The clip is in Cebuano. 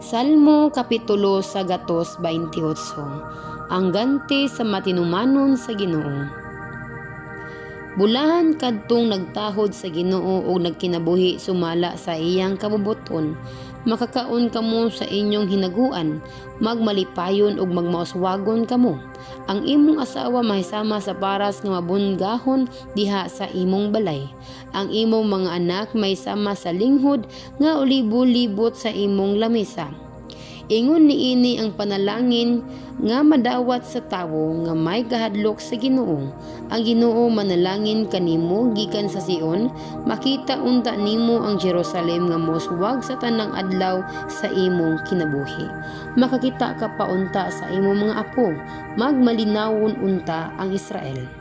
Salmo Kapitulo 128. Ang ganti sa matinumanon sa Ginoo. Bulahan kadtong nagtahod sa Ginoo ug nagkinabuhi sumala sa iyang kabubut-on. Makakaon kamo sa inyong hinaguan, magmalipayon ug magmauswagon kamo. Ang imong asawa mahisama sa paras nga mabunggahon diha sa imong balay. Ang imong mga anak mahisama sa linghod nga ulibo-libot sa imong lamisa. Ingon niini ang panalangin nga madawat sa tawo nga may kahadlok sa Ginoo. Ang Ginoo manalangin kanimo gikan sa Sion, makita unta nimo ang Jerusalem nga moswag sa tanang adlaw sa imong kinabuhi. Makakita ka pa unta sa imong mga apo, magmalinawon unta ang Israel.